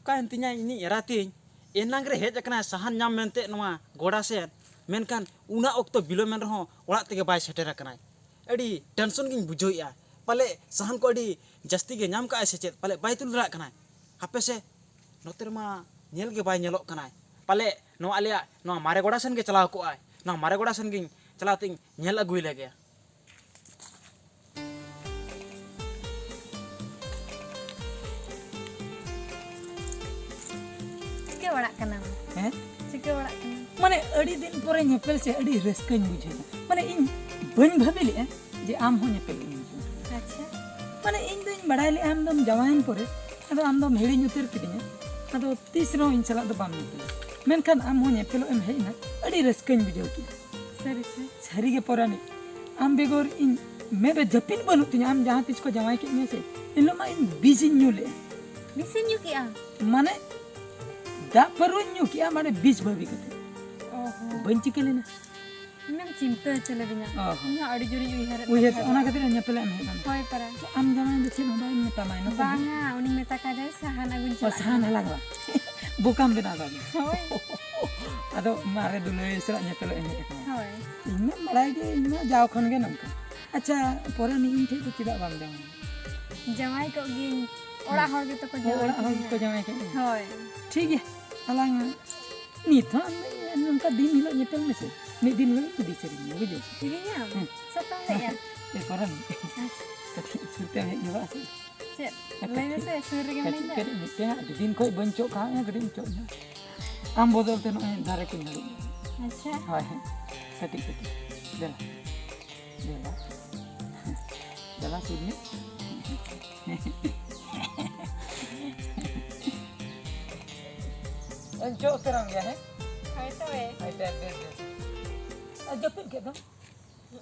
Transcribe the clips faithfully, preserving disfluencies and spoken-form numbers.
ᱚᱠᱟᱭᱮᱱ ᱛᱤᱧᱟ ᱤᱧᱤᱡ ᱮᱨᱟ ᱛᱤᱧ? ᱮᱱᱟᱝ ᱨᱮ ᱦᱮᱡ ᱟᱠᱟᱱᱟᱭ ᱥᱟᱦᱟᱱ ᱧᱟᱢ ᱢᱮᱱᱛᱮ ᱱᱚᱣᱟ ᱜᱚᱰᱟ ᱥᱮᱫ, ᱢᱮᱱᱠᱷᱟᱱ ᱩᱱᱟᱹᱜ ᱚᱠᱛᱚ ᱵᱤᱞᱚᱢᱮᱱ ᱨᱮᱦᱚᱸ ᱚᱲᱟᱜ ᱛᱮᱜᱮ ᱵᱟᱭ ᱥᱮᱴᱮᱨ ᱟᱠᱟᱱᱟᱭ᱾ ᱟᱹᱰᱤ ᱴᱮᱱᱥᱚᱱ ᱜᱤᱧ ᱵᱩᱡᱷᱟᱹᱣᱮᱫᱼᱟ, ᱯᱟᱞᱮ ᱥᱟᱦᱟᱱ ᱠᱚ ᱟᱹᱰᱤ ᱡᱟᱹᱥᱛᱤ ᱜᱮ ᱧᱟᱢ ᱠᱟᱜᱼᱟᱭ ᱥᱮ ᱪᱮᱫ, ᱯᱟᱞᱮ ᱵᱟᱭ ᱛᱩᱞ ᱫᱟᱲᱮᱭᱟᱜ ᱠᱟᱱᱟᱭ᱾ ᱦᱟᱯᱮ ᱥᱮ, ᱱᱚᱛᱮ ᱨᱮᱢᱟ ᱧᱮᱞ ᱜᱮ ᱵᱟᱭ ᱧᱮᱞᱚᱜ ᱠᱟᱱᱟᱭ᱾ ᱯᱟᱞᱮ ᱱᱚᱣᱟ ᱟᱞᱮᱭᱟᱜ ᱱᱚᱣᱟ ᱢᱟᱨᱮ ᱜᱚᱰᱟ ᱥᱮᱱ ᱜᱮ ᱪᱟᱞᱟᱣ ᱠᱚᱜᱼᱟᱭ᱾ ᱱᱚᱣᱟ ᱢᱟᱨᱮ ᱜᱚᱰᱟ ᱥᱮᱱ ᱜᱤᱧ ᱪᱟᱞᱟᱣ ᱛᱤᱧ ᱧᱮᱞ ᱟᱹᱜᱩᱭ ᱞᱮᱜᱮ᱾ ᱪᱤᱠᱟᱹ ᱵᱟᱲᱟᱜ ᱠᱟᱱᱟᱢ? ᱦᱮᱸ? ᱪᱤᱠᱟᱹ ᱵᱟᱲᱟᱜ ᱠᱟᱱᱟᱢ? ᱢᱟᱱᱮ, ᱟᱹᱰᱤ ᱫᱤᱱ ᱯᱚᱨᱮ ᱧᱮᱯᱮᱞ ᱥᱮ, ᱟᱹᱰᱤ ᱨᱟᱹᱥᱠᱟᱹᱧ ᱵᱩᱡᱷᱟᱹᱣ ᱮᱫᱟ᱾ ᱢᱟᱱᱮ, ᱤᱧ ᱵᱟᱹᱧ ᱵᱷᱟᱹᱵᱤ ᱞᱮᱫᱼᱟ ᱡᱮ ᱟᱢ ᱦᱚᱸ ᱧᱮᱯᱮᱞ ᱤᱧ ᱦᱤᱡᱩᱜᱼᱟ᱾ ᱟᱪᱪᱷᱟ᱾ ᱢᱟᱱᱮ, ᱤᱧ ᱫᱚᱧ ᱵᱟᱲᱟᱭ ᱞᱮᱫᱼᱟ ᱟᱢ ᱫᱚᱢ ᱡᱟᱶᱟᱭᱮᱱ ᱯᱚᱨᱮ, ᱟᱫᱚ ᱟᱢ ᱫᱚᱢ ᱦᱤᱲᱤᱧ ᱩᱛᱟᱹᱨ ᱠᱤᱫᱤᱧᱟ᱾ ᱟᱫᱚ ᱛᱤᱥ ᱨᱮᱦᱚᱸ ᱤᱧ ᱥᱟᱞᱟᱜ ᱫᱚ ᱵᱟᱢ ᱧᱮᱯᱮᱞᱟ, ᱢᱮᱱᱠᱷᱟᱱ ᱟᱢ ᱦᱚᱸ ᱧᱮᱯᱮᱞᱚᱜ ᱮᱢ ᱦᱮᱡ ᱮᱱᱟ, ᱟᱹᱰᱤ ᱨᱟᱹᱥᱠᱟᱹᱧ ᱵᱩᱡᱷᱟᱹᱣ ᱠᱮᱫᱼᱟ᱾ ᱥᱟᱹᱨᱤ ᱥᱮ? ᱥᱟᱹᱨᱤ ᱜᱮ ᱯᱚᱨᱟᱱᱤ, ᱟᱢ ᱵᱮᱜᱚᱨ ᱤᱧ ᱢᱮᱫ ᱨᱮ ᱡᱟᱹᱯᱤᱫ ᱵᱟᱹᱱᱩᱜ ᱛᱤᱧᱟ᱾ ᱟᱢ ᱡᱟᱦᱟᱸ ᱛᱤᱥ ᱠᱚ ᱡᱟᱶᱟᱭ ᱠᱮᱫ ᱢᱮᱭᱟ ᱥᱮ, ᱮᱱᱦᱤᱞᱳᱜ ᱢᱟ ᱤᱧ ᱵᱤᱥ ᱤᱧ ᱧᱩ ᱞᱮᱫᱼᱟ᱾ ᱵᱤᱥ ᱮᱢ ᱧᱩ ᱠᱮᱜᱼᱟ? ᱢᱟᱱᱮ, ᱫᱟᱜ ᱯᱟᱹᱨᱣᱟᱹᱧ ᱧᱩ ᱠᱮᱜᱼᱟ, ᱢᱟᱱᱮ, ᱵᱤᱥ ᱵᱷᱟᱹᱵᱤ ᱠᱟᱛᱮ᱾ ᱚ ᱦᱚᱸ᱾ ᱵᱟᱹᱧ ᱪᱤᱠᱟᱹ ᱞᱮᱱᱟ᱾ ᱤᱧᱮᱢ ᱪᱤᱱᱛᱟᱹ ᱦᱚᱪᱚ ᱞᱮᱫᱤᱧᱟ᱾ ᱚ ᱦᱚᱸ᱾ ᱤᱧ ᱦᱚᱸ ᱟᱹᱰᱤ ᱡᱳᱨᱤᱧ ᱩᱭᱦᱟᱹᱨᱮᱫ ᱩᱭᱦᱟᱹᱨ, ᱠᱟᱱ ᱛᱟᱦᱮᱸᱫ᱾ ᱚᱱᱟ ᱠᱷᱟᱹᱛᱤᱨ ᱧᱮᱯᱮᱞ ᱮᱢ ᱦᱮᱡ ᱞᱮᱱᱟ᱾ ᱦᱳᱭ ᱯᱟᱨᱟ᱾ ᱟᱢ ᱡᱟᱶᱟᱭ ᱫᱚ ᱪᱮᱫ ᱦᱚᱸ ᱵᱟᱭ ᱢᱮᱛᱟᱢᱟᱭ ᱱᱚᱛᱮ ᱫᱚ? ᱵᱟᱝᱟ, ᱩᱱᱤ ᱢᱮᱛᱟ ᱠᱟᱫᱮᱭᱟᱭ ᱥᱟᱦᱟᱱ ᱟᱹᱜᱩᱧ ᱚ, ᱪᱟᱞᱟᱜ ᱥᱟᱦᱟᱱ ᱠᱟᱱᱟ᱾ ᱦᱟᱞᱟᱝ ᱵᱟ᱾ ᱵᱳᱠᱟᱢ ᱵᱮᱱᱟᱣ ᱠᱟᱫᱮᱭᱟ᱾ ᱦᱳᱭ᱾ ᱟᱫᱚ ᱢᱟᱨᱮ ᱫᱩᱞᱟᱹᱲᱤᱭᱟᱹ ᱥᱟᱞᱟᱜ ᱧᱮᱯᱮᱞᱚᱜ ᱮᱢ ᱦᱮᱡ ᱟᱠᱟᱱᱟ᱾ ᱦᱳᱭ᱾ ᱤᱧ ᱢᱟ ᱵᱟᱲᱟᱭ ᱜᱮ, ᱤᱧ ᱢᱟ ᱡᱟᱣ ᱠᱷᱚᱱ ᱜᱮ ᱱᱚᱝᱠᱟ᱾ ᱟᱪᱪᱷᱟ, ᱯᱚᱨᱮ ᱱᱤᱡ ᱤᱧ ᱴᱷᱮᱡ ᱫᱚ ᱪᱮᱫᱟᱜ ᱵᱟᱢ ᱡᱟᱶᱟᱭ? ᱡᱟᱶᱟᱭ ᱠᱚᱜ ᱜᱤᱭᱟᱹᱧ᱾ ᱚᱲᱟᱜ ᱦᱚᱲ ᱜᱮᱛᱚ ᱠᱚ ᱚ, ᱡᱟᱶᱟᱭ ᱚᱲᱟᱜ ᱦᱚᱲ ᱠᱤᱫᱤᱧᱟ᱾ ᱜᱮᱠᱚ ᱡᱟᱶᱟᱭ ᱠᱮᱫ ᱢᱮᱭᱟ? ᱦᱳᱭ᱾ ᱴᱷᱤᱠ ᱜᱮᱭᱟ, ᱟᱞᱟᱝ ᱱᱤᱛ ᱦᱚᱸ ᱟᱢ ᱫᱚ ᱱᱚᱝᱠᱟ ᱫᱤᱱ ᱦᱤᱞᱳᱜ ᱧᱮᱯᱮᱞ ᱢᱮᱥᱮ, ᱢᱤᱫ ᱫᱤᱱ ᱦᱤᱞᱳᱜ ᱤᱧ ᱤᱫᱤ ᱥᱮᱨᱮᱧ ᱢᱮᱭᱟ, ᱵᱩᱡᱷᱟᱹᱣ? ᱤᱫᱤᱧᱟᱢ? ᱦᱮᱸ᱾ ᱥᱚᱛᱮᱢ ᱞᱟᱹᱭᱮᱜᱼᱟ? ᱮ, ᱯᱚᱨᱚᱢ᱾ ᱟᱪᱪᱷᱟ᱾ ᱠᱟᱹᱴᱤᱡ ᱥᱩᱨ ᱛᱮᱢ ᱦᱮᱡ ᱧᱚᱜᱚᱜᱼᱟ ᱥᱮ? ᱪᱮᱫ? ᱟᱨ ᱞᱟᱹᱭ ᱠᱟᱹᱴᱤᱡ, ᱢᱮᱥᱮ, ᱥᱩᱨ ᱨᱮᱜᱮ ᱠᱟᱹᱴᱤᱡ, ᱢᱮᱱᱟᱹᱧ ᱫᱚ᱾ ᱠᱟᱹᱴᱤᱡ ᱢᱤᱫᱴᱮᱱ ᱟᱹᱰᱤ ᱫᱤᱱ ᱠᱷᱚᱡ ᱵᱟᱹᱧ ᱪᱚᱜ ᱠᱟᱜ ᱢᱮᱭᱟ, ᱠᱟᱹᱴᱤᱡ ᱤᱧ ᱪᱚᱜ ᱧᱚᱜ᱾ ᱟᱢ ᱵᱚᱫᱚᱞ ᱛᱮ ᱱᱚᱜᱼᱚᱭ ᱫᱟᱨᱮ ᱠᱚᱧ ᱦᱟᱹᱨᱩᱵ ᱧᱚᱜ᱾ ᱟᱪᱪᱷᱟ᱾ ᱦᱳᱭ, ᱦᱮᱸ᱾ ᱠᱟᱹᱴᱤᱡ, ᱠᱟᱹᱴᱤᱡ᱾ ᱫᱮᱞᱟ᱾ ᱫᱮᱞᱟ᱾ ᱫᱮᱞᱟ, ᱥᱩᱨ ᱧᱚᱜ᱾ ᱟᱹᱧ ᱪᱚᱜ ᱩᱛᱟᱹᱨᱟᱢ ᱜᱮᱭᱟ, ᱦᱮᱸ? ᱦᱳᱭ ᱛᱚᱵᱮ᱾ ᱦᱳᱭ, ᱵᱮᱥ, ᱵᱮᱥ, ᱵᱮᱥ᱾ ᱟᱨ ᱡᱟᱹᱯᱤᱫ ᱠᱮᱫ ᱫᱚᱢ?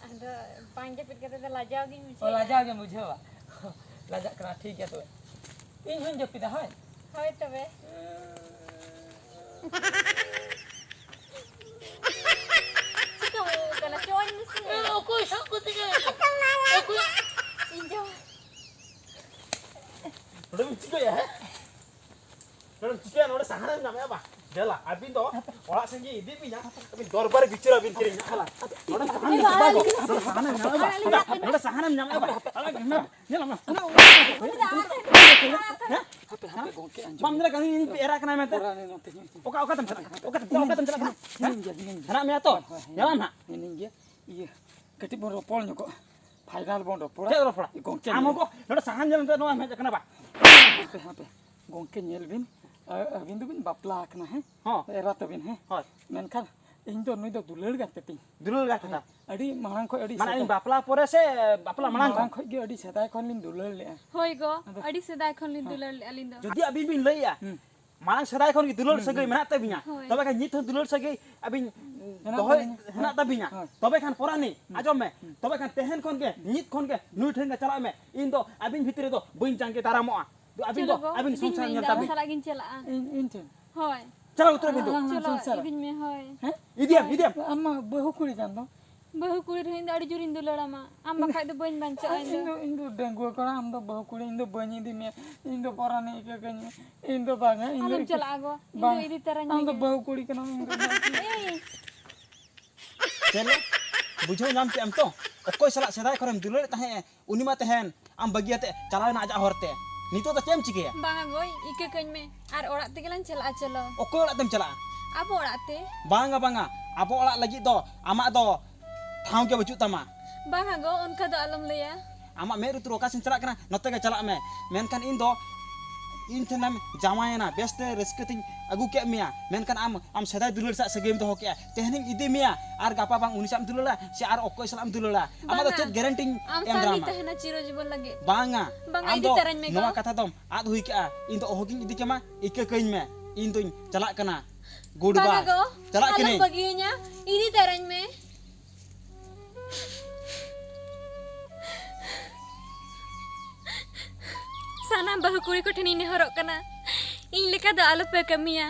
ᱟᱫᱚ ᱵᱟᱝ ᱡᱟᱹᱯᱤᱫ ᱠᱟᱛᱮ ᱫᱚ ᱞᱟᱡᱟᱣ ᱜᱤᱧ ᱚ, ᱵᱩᱡᱷᱟᱹᱣᱟ᱾ ᱞᱟᱡᱟᱣ ᱜᱮᱢ ᱵᱩᱡᱷᱟᱹᱣᱟ? ᱞᱟᱡᱟᱜ ᱠᱟᱱᱟ, ᱴᱷᱤᱠ ᱜᱮᱭᱟ ᱛᱚᱵᱮ᱾ ᱤᱧ ᱦᱚᱸᱧ ᱡᱟᱹᱯᱤᱫᱟ, ᱦᱳᱭ? ᱦᱳᱭ ᱛᱚᱵᱮ᱾ ᱪᱤᱠᱟᱹ ᱦᱩᱭᱩᱜ ᱠᱟᱱᱟ? ᱪᱚᱧ ᱢᱮᱥᱮ᱾ ᱮ, ᱚᱠᱚᱭ ᱥᱟᱵ ᱠᱟᱛᱮ ᱪᱟᱞᱟᱜ ᱠᱟᱱᱟ? ᱧᱟᱢᱮᱫᱼᱟ ᱵᱟ? ᱫᱮᱞᱟ, ᱟᱹᱵᱤᱱ ᱫᱚ ᱚᱲᱟᱜ ᱥᱮᱱ ᱜᱮ ᱤᱫᱤ ᱵᱤᱱᱟ, ᱟᱹᱵᱤᱱ ᱫᱚᱨᱵᱟᱨ ᱵᱤᱪᱟᱹᱨ ᱟᱹᱵᱤᱱ ᱠᱤᱨᱤᱧ ᱧᱟᱢᱟ᱾ ᱱᱚᱰᱮ ᱥᱟᱦᱟᱱ ᱧᱟᱢᱚᱜᱼᱟ ᱵᱟ? ᱱᱚᱰᱮ ᱥᱟᱦᱟᱱᱮᱢ ᱧᱟᱢᱮᱫᱼᱟ ᱵᱟ? ᱟᱲᱟᱜ ᱜᱮ, ᱧᱮᱞ, ᱧᱮᱞ ᱢᱮ᱾ ᱦᱮᱸ? ᱦᱟᱯᱮ, ᱦᱟᱯᱮ, ᱜᱚᱝᱠᱮ, ᱟᱸᱡᱚᱢ ᱵᱟᱢ ᱧᱮᱞ ᱠᱟᱱᱟ, ᱤᱧ ᱯᱮ ᱮᱨᱟ ᱠᱟᱱᱟ ᱢᱮᱱᱛᱮ? ᱯᱚᱨᱟ ᱱᱚᱛᱮ ᱧᱚᱜ ᱤᱧ ᱚᱠᱟ, ᱚᱠᱟᱛᱮᱢ ᱪᱟᱞᱟᱜ ᱠᱟᱱᱟ? ᱚᱠᱟᱛᱮᱢ, ᱚᱠᱟᱛᱮᱢ ᱪᱟᱞᱟᱜ ᱠᱟᱱᱟ? ᱦᱮᱸ? ᱦᱤᱱᱟᱹᱧ ᱜᱮᱭᱟ, ᱦᱤᱱᱟᱹᱧ ᱜᱮᱭᱟ᱾ ᱦᱮᱱᱟᱜ ᱢᱮᱭᱟ ᱛᱚ? ᱦᱳᱭ, ᱦᱳᱭ, ᱦᱤᱱᱟᱹᱧ ᱧᱟᱞᱟᱢ ᱱᱟᱦᱟᱜ᱾ ᱦᱤᱱᱟᱹᱧ ᱜᱮᱭᱟ᱾ ᱤᱭᱟᱹ, ᱠᱟᱹᱴᱤᱡ ᱵᱚᱱ ᱨᱚᱯᱚᱲ ᱧᱚᱜᱚᱜᱼᱟ᱾ ᱯᱷᱟᱭᱱᱟᱞ ᱵᱚᱱ ᱨᱚᱯᱚᱲᱟ᱾ ᱪᱮᱫ ᱨᱚᱯᱚᱲᱟ? ᱜᱚᱝᱠᱮ ᱟᱢ ᱧᱮᱞ ᱦᱚᱸ ᱠᱚ ᱱᱚᱰᱮ ᱥᱟᱦᱟᱱ ᱧᱮᱞ ᱛᱮ ᱱᱚᱣᱟ ᱦᱮᱡ ᱟᱠᱟᱱᱟ ᱵᱟ? ᱦᱟᱯᱮ, ᱦᱟᱯᱮ᱾ ᱜᱚᱝᱠᱮ ᱧᱮᱞ ᱵᱤᱱ, ᱟ-, ᱟᱹᱵᱤᱱ ᱫᱚᱵᱤᱱ ᱵᱟᱯᱞᱟ ᱟᱠᱟᱱᱟ, ᱦᱮᱸ? ᱦᱚᱸ᱾ ᱮᱨᱟ ᱛᱟᱹᱵᱤᱱ, ᱦᱮᱸ? ᱦᱳᱭ᱾ ᱢᱮᱱᱠᱷᱟᱱ ᱤᱧ ᱫᱚ ᱱᱩᱭ ᱫᱚ ᱫᱩᱞᱟᱹᱲ ᱜᱟᱛᱮ ᱛᱤᱧ᱾ ᱫᱩᱞᱟᱹᱲ ᱜᱟᱛᱮ ᱛᱟᱢ? ᱟᱹᱰᱤ ᱢᱟᱲᱟᱝ ᱠᱷᱚᱡ, ᱟᱹᱰᱤ ᱢᱟᱱᱮ ᱥᱮᱫᱟᱭ ᱤᱧ ᱵᱟᱯᱞᱟ ᱯᱚᱨᱮ ᱥᱮ ᱵᱟᱯᱞᱟ ᱢᱟᱲᱟᱝ ᱢᱟᱲᱟᱝ ᱠᱷᱚᱱ? ᱠᱷᱚᱡ ᱜᱮ ᱟᱹᱰᱤ ᱥᱮᱫᱟᱭ ᱠᱷᱚᱱ ᱞᱤᱧ ᱫᱩᱞᱟᱹᱲ ᱞᱮᱜᱼᱟ᱾ ᱦᱳᱭ ᱜᱚ, ᱟᱫᱚ ᱟᱹᱰᱤ ᱥᱮᱫᱟᱭ ᱠᱷᱚᱱ ᱞᱤᱧ ᱦᱮᱸ᱾ ᱫᱩᱞᱟᱹᱲ ᱞᱮᱜᱼᱟ ᱟᱹᱞᱤᱧ ᱫᱚ᱾ ᱡᱩᱫᱤ ᱟᱹᱵᱤᱱ ᱵᱤᱱ ᱞᱟᱹᱭᱮᱜᱼᱟ, ᱦᱩᱸ᱾ ᱢᱟᱲᱟᱝ ᱥᱮᱫᱟᱭ ᱠᱷᱚᱱ ᱜᱮ ᱫᱩᱞᱟᱹᱲ ᱦᱩᱸ, ᱥᱟᱹᱜᱟᱹᱭ ᱦᱩᱸ᱾ ᱢᱮᱱᱟᱜ ᱛᱟᱹᱵᱤᱱᱟ, ᱦᱳᱭ᱾ ᱛᱚᱵᱮ ᱠᱷᱟᱱ ᱱᱤᱛ ᱦᱚᱸ ᱫᱩᱞᱟᱹᱲ ᱥᱟᱹᱜᱟᱹᱭ ᱟᱹᱵᱤᱱ ᱦᱮᱱᱟᱜ ᱫᱚᱦᱚᱭ ᱛᱟᱹᱵᱤᱱᱟ᱾ ᱦᱮᱱᱟᱜ ᱛᱟᱹᱵᱤᱱᱟ᱾ ᱦᱳᱭ᱾ ᱛᱚᱵᱮ ᱠᱷᱟᱱ ᱯᱚᱨᱟᱱᱤ, ᱦᱩᱸ᱾ ᱟᱸᱡᱚᱢ ᱢᱮ, ᱦᱩᱸ᱾ ᱛᱚᱵᱮ ᱠᱷᱟᱱ ᱛᱮᱦᱮᱧ ᱠᱷᱚᱱ ᱜᱮ, ᱱᱤᱛ ᱠᱷᱚᱱ ᱜᱮ ᱱᱩᱭ ᱴᱷᱮᱱ ᱜᱮ ᱪᱟᱞᱟᱜ ᱢᱮ᱾ ᱤᱧ ᱫᱚ ᱟᱹᱵᱤᱱ ᱵᱷᱤᱛᱨᱤ ᱨᱮᱫᱚ ᱵᱟᱹᱧ ᱡᱟᱸᱜᱮ ᱫᱟᱨᱟᱢᱚᱜᱼᱟ᱾ ᱫᱚ ᱟᱹᱵᱤᱱ ᱪᱚᱞᱚ ᱫᱚ, ᱜᱚ, ᱟᱹᱵᱤᱱ ᱤᱧ ᱥᱚᱝᱥᱟᱨ ᱦᱚᱸ ᱧᱮᱞ ᱤᱧ ᱫᱟᱫᱟ ᱛᱟᱵᱤᱱ᱾ ᱥᱟᱞᱟᱜ ᱜᱤᱧ ᱪᱟᱞᱟᱜᱼᱟ᱾ ᱤᱧ, ᱤᱧ ᱴᱷᱮᱱ? ᱦᱳᱭ᱾ ᱪᱟᱞᱟᱣ ᱩᱛᱟᱹᱨ ᱵᱤᱱ ᱫᱚ᱾ ᱟᱞᱟᱝ ᱞᱟᱝ ᱪᱚᱞᱚ, ᱥᱚᱝᱥᱟᱨᱟ᱾ ᱤᱫᱤᱧ ᱢᱮ, ᱦᱳᱭ᱾ ᱦᱮᱸ? ᱤᱫᱤᱭᱟᱢ, ᱦᱳᱭ᱾ ᱤᱫᱤᱭᱟᱢ᱾ ᱟᱢ ᱢᱟ ᱵᱟᱹᱦᱩ ᱠᱩᱲᱤ ᱠᱟᱱ ᱫᱚ᱾ ᱵᱟᱹᱦᱩ ᱠᱩᱲᱤ ᱨᱮᱦᱚᱸ ᱤᱧ ᱫᱚ ᱟᱹᱰᱤ ᱡᱳᱨᱤᱧ ᱫᱩᱞᱟᱹᱲᱟᱢᱟ᱾ ᱟᱢ ᱵᱟᱠᱷᱟᱡ ᱫᱚ ᱵᱟᱹᱧ ᱵᱟᱧᱪᱟᱜᱼᱟ ᱤᱧ ᱤᱧ ᱫᱚ᱾ ᱫᱚ, ᱤᱧ ᱫᱚ ᱰᱟᱺᱜᱩᱣᱟᱹ ᱠᱚᱲᱟ, ᱟᱢ ᱫᱚ ᱵᱟᱹᱦᱩ ᱠᱩᱲᱤ, ᱤᱧ ᱫᱚ ᱵᱟᱹᱧ ᱤᱫᱤ ᱢᱮᱭᱟ᱾ ᱤᱧ ᱫᱚ ᱯᱚᱨᱟᱱᱤ ᱤᱠᱟᱹ ᱠᱟᱹᱧ ᱢᱮ᱾ ᱤᱧ ᱫᱚ ᱵᱟᱝᱟ, ᱤᱧ ᱫᱚ ᱟᱞᱚᱢ ᱤᱠᱟᱹ-, ᱪᱟᱞᱟᱜᱼᱟ ᱜᱚ, ᱤᱧ ᱵᱟᱝ᱾ ᱫᱚ ᱤᱫᱤ ᱛᱟᱨᱟᱧ ᱟᱢ ᱫᱚ ᱢᱮᱜᱮ᱾ ᱵᱟᱹᱦᱩ ᱠᱩᱲᱤ ᱠᱟᱱᱟᱢ, ᱤᱧ ᱫᱚ ᱵᱟᱝ᱾ ᱮᱭ! ᱪᱮᱫ ᱞᱮ? ᱵᱩᱡᱷᱟᱹᱣ ᱧᱟᱢ ᱠᱮᱜ ᱟᱢ ᱛᱚ? ᱚᱠᱚᱭ ᱥᱟᱞᱟᱜ ᱥᱮᱫᱟᱭ ᱠᱷᱚᱱᱮᱢ ᱫᱩᱞᱟᱹᱲᱮᱫ ᱛᱟᱦᱮᱸᱫ, ᱩᱱᱤ ᱢᱟ ᱛᱟᱦᱮᱱ ᱟᱢ ᱵᱟᱹᱜᱤᱭᱟᱛᱮ ᱪᱟᱞᱟᱣᱮᱱᱟ ᱟᱡᱟᱜ ᱦᱚᱨ ᱛᱮ᱾ ᱱᱤᱛᱚᱜ ᱫᱚ ᱪᱮᱫ ᱮᱢ ᱪᱤᱠᱟᱹᱭᱟ? ᱵᱟᱝᱟ ᱜᱚᱭ, ᱤᱠᱟᱹ ᱠᱟᱹᱧ ᱢᱮ, ᱟᱨ ᱚᱲᱟᱜ ᱛᱮᱜᱮ ᱞᱟᱝ ᱪᱟᱞᱟᱜᱼᱟ, ᱪᱚᱞᱚ᱾ ᱚᱠᱚᱭ ᱚᱲᱟᱜ ᱛᱮᱢ ᱪᱟᱞᱟᱜᱼᱟ? ᱟᱵᱚ ᱚᱲᱟᱜ ᱛᱮ᱾ ᱵᱟᱝᱟ, ᱵᱟᱝᱟ, ᱟᱵᱚ ᱚᱲᱟᱜ ᱞᱟᱹᱜᱤᱫ ᱫᱚ ᱟᱢᱟᱜ ᱫᱚ ᱴᱷᱟᱶ ᱜᱮ ᱵᱟᱹᱪᱩᱜ ᱛᱟᱢᱟ᱾ ᱵᱟᱝᱟ ᱜᱚ, ᱚᱱᱠᱟ ᱫᱚ ᱟᱞᱚᱢ ᱞᱟᱹᱭᱟ᱾ ᱟᱢᱟᱜ ᱢᱮᱫ ᱞᱩᱛᱩᱨ ᱚᱠᱟ ᱥᱮᱱ ᱪᱟᱞᱟᱜ ᱠᱟᱱᱟ, ᱱᱚᱛᱮ ᱜᱮ ᱪᱟᱞᱟᱜ ᱢᱮ᱾ ᱢᱮᱱᱠᱷᱟᱱ ᱤᱧ ᱫᱚ ᱤᱧ ᱴᱷᱮᱱᱮᱢ ᱡᱟᱶᱟᱭᱮᱱᱟ, ᱵᱮᱥᱛᱮ ᱨᱟᱹᱥᱠᱟᱹ ᱛᱤᱧ ᱟᱹᱜᱩ ᱠᱮᱫ ᱢᱮᱭᱟ, ᱢᱮᱱᱠᱷᱟᱱ ᱟᱢ, ᱟᱢ ᱥᱮᱫᱟᱭ ᱫᱩᱞᱟᱹᱲ ᱥᱟᱜ ᱥᱟᱹᱜᱟᱹᱭᱮᱢ ᱫᱚᱦᱚ ᱠᱮᱜᱼᱟ᱾ ᱛᱮᱦᱮᱧᱤᱧ ᱤᱫᱤ ᱢᱮᱭᱟ ᱟᱨ ᱜᱟᱯᱟ ᱵᱟᱝ ᱩᱱᱤ ᱥᱟᱜ ᱮᱢ ᱫᱩᱞᱟᱹᱲᱟ ᱥᱮ ᱟᱨ ᱚᱠᱚᱭ ᱥᱟᱞᱟᱜ ᱮᱢ ᱫᱩᱞᱟᱹᱲᱟ? ᱟᱢᱟᱜ ᱫᱚ ᱵᱟᱝᱟ᱾ ᱪᱮᱫ ᱜᱮᱨᱮᱱᱴᱤᱧ ᱟᱢ ᱮᱢ ᱥᱟᱶ ᱜᱤᱧ ᱫᱟᱨᱟᱢᱟ? ᱛᱟᱦᱮᱱᱟ ᱪᱤᱨᱚ ᱡᱤᱵᱚᱱ ᱞᱟᱹᱜᱤᱫ᱾ ᱵᱟᱝᱟ᱾ ᱵᱟᱝᱟ, ᱟᱢ ᱤᱫᱤ ᱫᱚ ᱛᱟᱨᱟᱧ ᱢᱮ ᱱᱚᱣᱟ ᱜᱚ᱾ ᱠᱟᱛᱷᱟ ᱫᱚᱢ ᱟᱫ ᱦᱩᱭ ᱠᱟᱜᱼᱟ᱾ ᱤᱧ ᱫᱚ ᱚᱦᱚᱜᱤᱧ ᱤᱫᱤ ᱠᱮᱢᱟ, ᱤᱠᱟᱹ ᱠᱟᱹᱧ ᱢᱮ᱾ ᱤᱧ ᱫᱚᱧ ᱪᱟᱞᱟᱜ ᱠᱟᱱᱟ᱾ ᱜᱩᱰ ᱵᱟᱭ᱾ ᱵᱟᱝᱟ ᱜᱚ, ᱪᱟᱞᱟᱜ ᱟᱞᱚᱢ ᱠᱟᱹᱱᱟᱹᱧ᱾ ᱵᱟᱹᱜᱤᱭᱟᱹᱧᱟ, ᱤᱫᱤ ᱛᱟᱨᱟᱧ ᱢᱮ᱾ ᱥᱟᱱᱟᱢ ᱵᱟᱹᱦᱩ ᱠᱩᱲᱤ ᱠᱚ ᱴᱷᱮᱱᱤᱧ ᱱᱮᱦᱚᱨᱚᱜ ᱠᱟᱱᱟ, ᱤᱧ ᱞᱮᱠᱟ ᱫᱚ ᱟᱞᱚᱯᱮ ᱠᱟᱹᱢᱤᱭᱟ᱾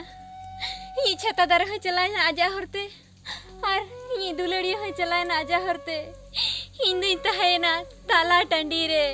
ᱤᱧᱤᱡ ᱪᱷᱟᱛᱟ ᱫᱟᱨᱮ ᱦᱚᱸᱭ ᱪᱟᱞᱟᱣᱮᱱᱟ ᱟᱡᱟᱜ ᱦᱚᱨᱛᱮ, ᱟᱨ ᱤᱧᱤᱡ ᱫᱩᱞᱟᱹᱲᱤᱭᱟᱹ ᱦᱚᱸᱭ ᱪᱟᱞᱟᱣᱮᱱᱟ ᱟᱡᱟᱜ ᱦᱚᱨᱛᱮ᱾ ᱤᱧ ᱫᱩᱧ ᱛᱟᱦᱮᱸᱭᱮᱱᱟ ᱛᱟᱞᱟ ᱴᱟᱺᱰᱤ ᱨᱮ᱾